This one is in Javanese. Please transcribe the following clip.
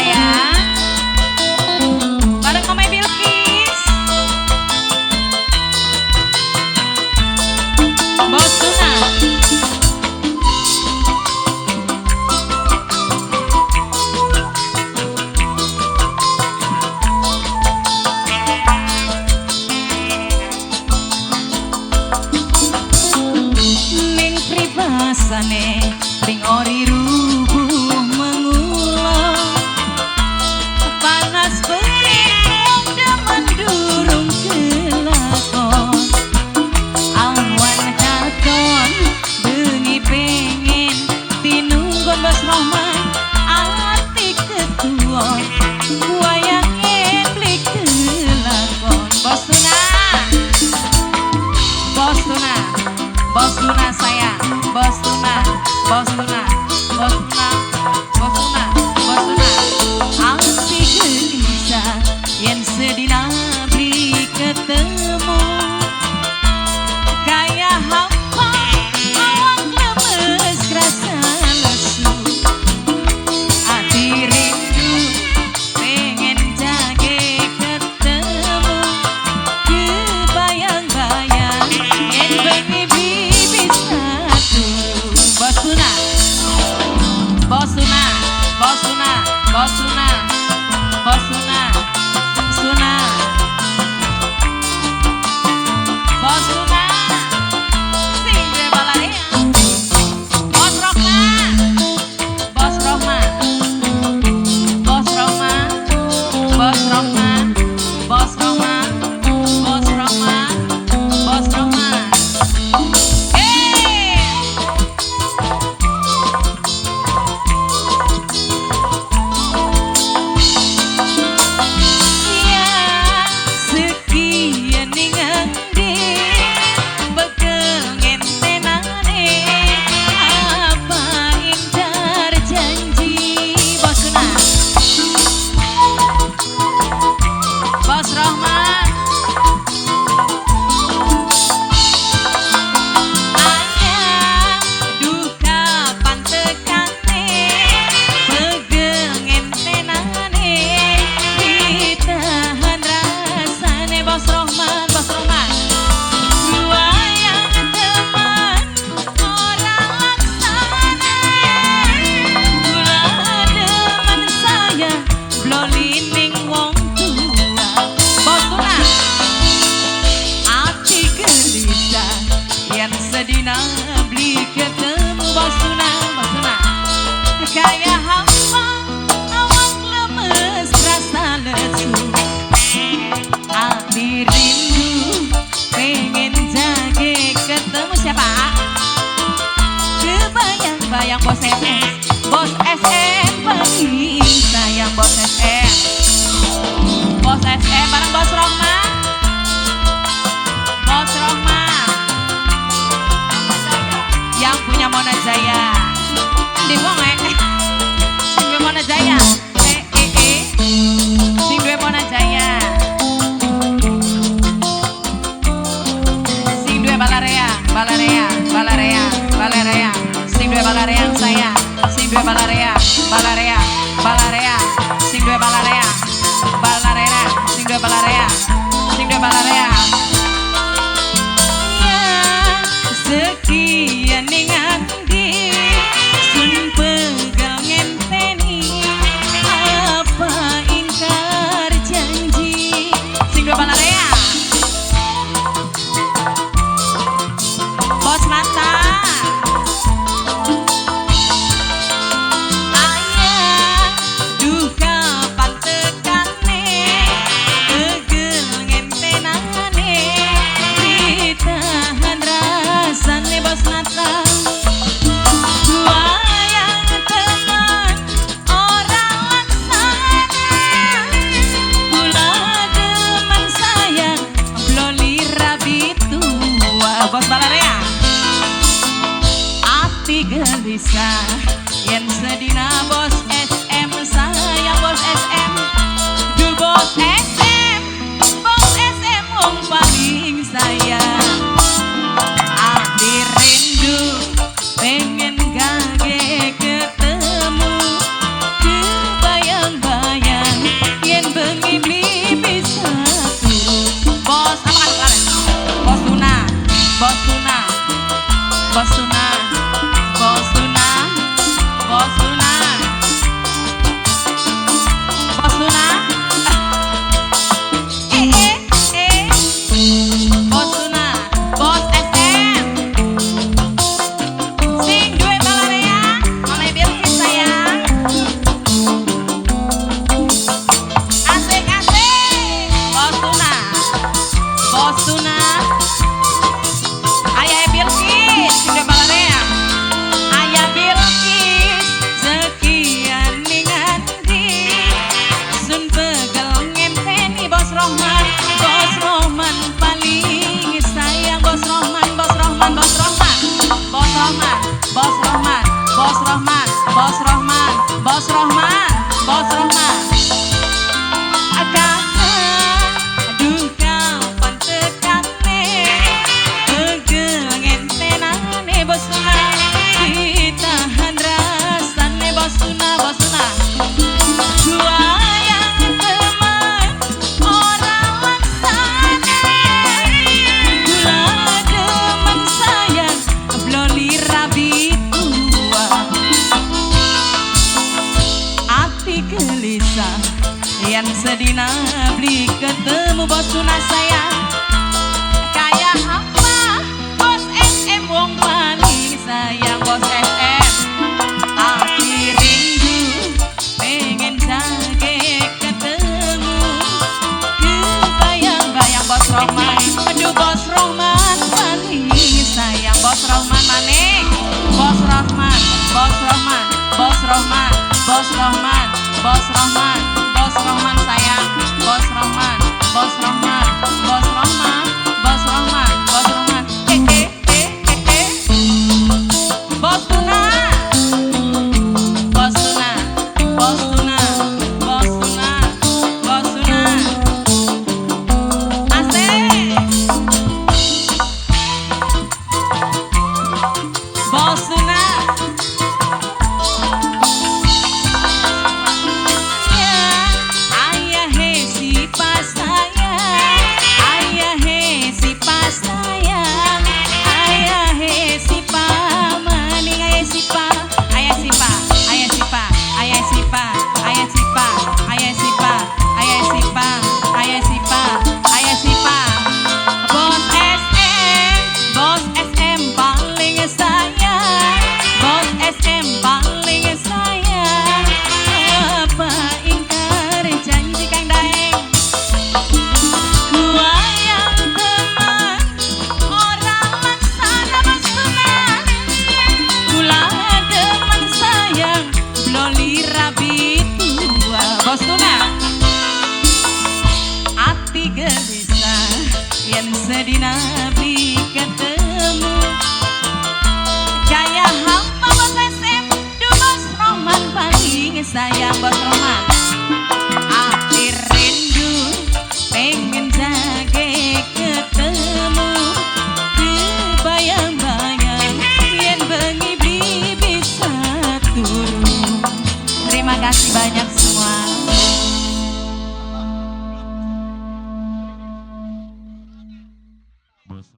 sayang. Bareng Omai Bilqis. Bos Tuna. Ning pribasane ring ori rubuh mengulo panas beri wong demen durung kelakon awan katon bengi pengen tinunggon Bos Rohman ati ketua wayange beli kelakon. Bos Tuna, Bos Tuna, Bos Tuna sayang, Bos Tuna, Bos Tuna, Bos Tuna, Bos Tuna, Bos Tuna. Ati gelisah yen sedina beli ketemu kaya hampa awak lemes kerasa lesu. Ati rindu pengen jage ketemu kebayang-bayang yen bengi beli bisa turu. Bos Tuna, Bos Tuna, Bos Tuna, Bos Tuna, Bos Tuna, Tuna, Bos Tuna, sing duwe balarea. Bos Rohma, Bos Rohma, Bos Rohma, Bos Rohma, Bos Rohma, Bos Rohma, Bos Rohma. Eh. Ya, sekian ning endi pegel ngentenane apa ingkar janji. Bos Tuna, Bos Rohman. Ayah duka pantekane pegel ngentenane ditahan rasane. Bos Rohman, Bos Rohman. Wayang teman ora laksana kula demen sayang bloli ning wong tua. Bos Tuna, ati gelisah yen sedina beli ketemu. Bos Tuna, Bos Tuna, kaya hampa awak lemes rasa lesu. Ati rindu pengen jage ketemu siapa? Kebayang-bayang Bos SS, Bos SM paling sayang. Bos SM, Bos SM bareng Bos Rohma, Bos Rohma yang punya Mona Jaya. Di wong sing duwe Mona Jaya. Eh eh eh. Sing duwe Mona Jaya. Sing duwe Balarea, Balarea, Balarea, Balarea. Sing duwe Balarea saya. Sing duwe Balarea, Balarea, Balarea. Sing duwe Balarea, Balarea, sing duwe Balarea, sing duwe Balarea. Ya, sekian ning andi sun pegel ngenteni apa ingkar janji. Sing duwe Balarea, Bos Mata. Ayah duka pantekane pegel ngentenane ditahan rasane. Bos Nata, wayang teman ora laksana kula demen sayang bloli rabi tua. Bos Balarea, ati gelisah yen sedina Bos SM sayang. Bos SM, du Bos SM, Bos SM wong paling sayang. Ati rindu pengen gage ketemu. Bos Rohman, Bos Rohman. Kangen, aduh kapan tekane, pegel ngentenane Bos Tuna, ditahan rasane Bos Tuna, Bos Tuna. Wayang temen ora laksane, kula demen sayang bloli rabi tua. Ati gelisah yen sedina beli ketemu Bos Tuna sayang. Kayak apa Bos SM wong paling sayang Bos SM. Ati rindu pengen jage ketemu, kebayang-bayang Bos Rohman. Aduh Bos Rohman paling sayang Bos Rohman maning. Bos Rohman, Bos Rohman, Bos Rohman, Bos Rohman, Bos Rohman, Bos Rohman sayang. Bos Rohman, Bos Rohman, Bos Rohman, Bos Rohman, Bos Rohman. Eh eh eh eh eh. Bos Tuna, Bos Tuna, Bos Tuna, Bos Tuna, Bos Tuna. Asik. Bos Tuna. Ayah he si pasayang, ayah he si pasayang, ayah he si pamaning, ayah si pa, ayah si pa, ayah si pa, ayah si pa, ayah si pa, ayah si pa, ayah si pa, ayah si pa, ayah si pa. Bos SM, Bos SM paling sayang, Bos SM paling sayang. Apa ingkar janji Kang Daeng? Wayang temen ora laksana Bos Tuna, kula demen sayang bloli rabi tua. Bos Tuna. Ati gelisah yen sedina beli ketemu, gaya hamba Bos SM, duh Bos Rohman paling sayang Bos Rohman. Ati rindu pengen jage ketemu, kebayang-bayang yen bengi beli bisa turu. Terima kasih banyak.